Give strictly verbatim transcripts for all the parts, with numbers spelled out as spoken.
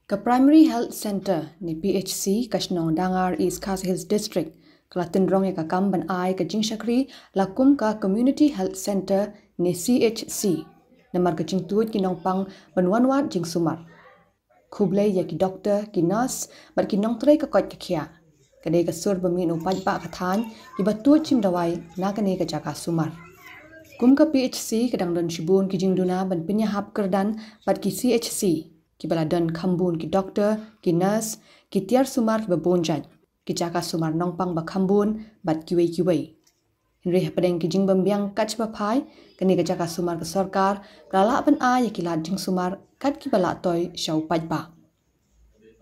Ka Primary Health Centre ne P H C ka shnong Dangar, East Khasi Hills District, ka la tynrong ïa ka kam ban ai ka jingshakri la kum ka Community Health Centre ne C H C, namar ka jingtuid ki nongpang ban wan wad jingsumar. Khublei ïa ki doktor, ki nurse bad ki nongtrei ka koit ka khiah. Ka dei ka sur ba mih na u paidbah ka thaiñ kiba tuid jingdawai na kane ka jaka sumar. Kum ka P H C ka dang don shibun ki jingduna ban pynïahap kyrdan bad ki C H C, kiba la don khambun ki doktor, ki nurse, ki tiar sumar kiba bun jait, ki jaka sumar nongpang ba khambun bad kiwei kiwei. Hynrei hapdeng ki jingbymbiang kat shaba phai, kane ka jaka sumar ka sorkar ka la lah ban ai ïa ki lad jingsumar kat kiba lah toi sha u paidbah.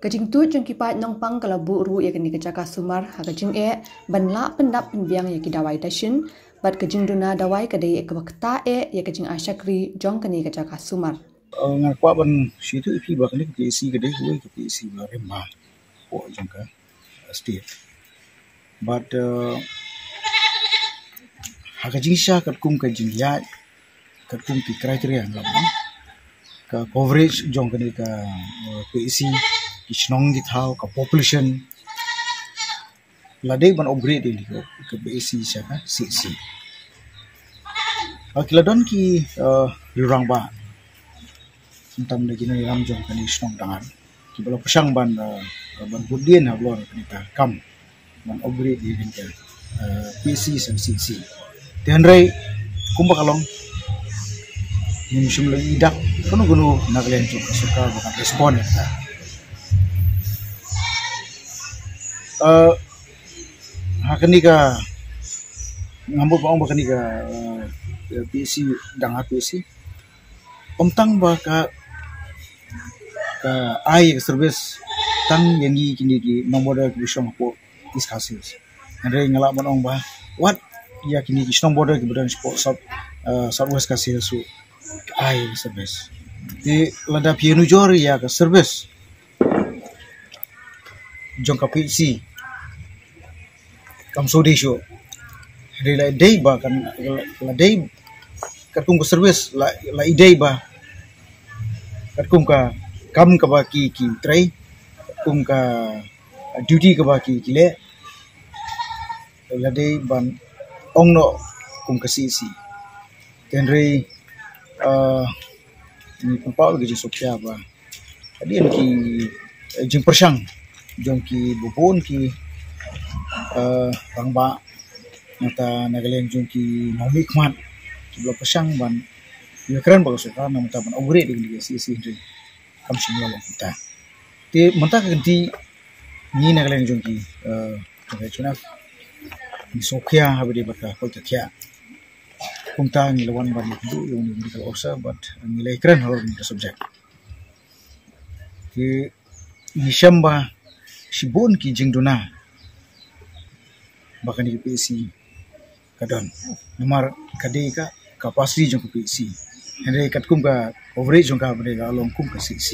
Ka jingtuid jong ki paid nongpang ka la buh ruh ïa kane ka jaka sumar ha ka jingeh ban lah pyndap pynbiang ïa ki dawai dashin, bad ka jingduna dawai ka dei kaba ktah eh ïa ka jingai shakri jong kane ka jaka sumar. Uh, nga kwah ban shu ïathuh ïa phi ba kane ka P H C ka dei kawei ka P H C ba rim bha hapoh jong ka state. Bad uh, ha ka jingshisha katkum ka jingïaid, katkum ki criteria nga la ong, ka coverage jong kane ka uh, P H C, ki shnong ki thaw, ka population, la dei ban upgrade ïa ka, ka P H C sha ka C H C. Uh, ki la don ki uh, rangbah, khamtam da ki nongïalam jong kane ka shnong Dangar, kiba la pyrshang ban uh, ban bud dien halor kane ka kam ban upgrade ïa kane ka uh, P H C sha C H C. Te hynrei kumba ka long, ngim shym la ïohi dak kano kano na ka liang jong ka sorkar ba kan respond ïa kata. Uh, ha kane ka, ngam bud ban ong ba kane ka uh, P H C, Dangar P H C, ym tang ba ka, ka ai ka service tang ïa ngi kine ki nong border kiba shong hapoh East Khasi Hills. Hynrei nga lah ban ong ba wat ïa kine ki shnong border kiba don shapoh South, uh, South West Khasi Hills ruh ka ai ka service. Te lada phi ïanujor ïa ka service jong ka P H C, kam shu dei shuh. Hynrei la dei ba kan, la dei katkum ka service, la, la dei ba katkum ka kam kaba ki, ki trei, katkum ka duty kaba ki, ki leh, la dei ban ong noh kum ka C H C. Te hynrei uh, ngi pynpaw ïa ka jingsngewkhia ba hadien ki, eh, jingpyrshang jong kiba bun ki uh, rangbah, nangta na ka liang jong ki nongmihkhmat, kiba la pyrshang ban ïakren bad ka sorkar na ka bynta ban upgrade ïa ka C H C, hynrei kam shym la long kumta. Te mynta ka kynti ngi na ka liang jong ki uh, jong ka H N F, ngi sngewkhia haba ïadei bad ka koit ka khiah. Kumta ngi la wan ban ïakynduh ïa une u medical officer bad ngi la ïakren halor kane ka subject. Te ngi shem ba shibun ki jingduna ba kane ka P H C ka don, namar ka dei ka capacity jong ka P H C, hynrei katkum ka coverage jong ka ba dei ka long kum ka C H C.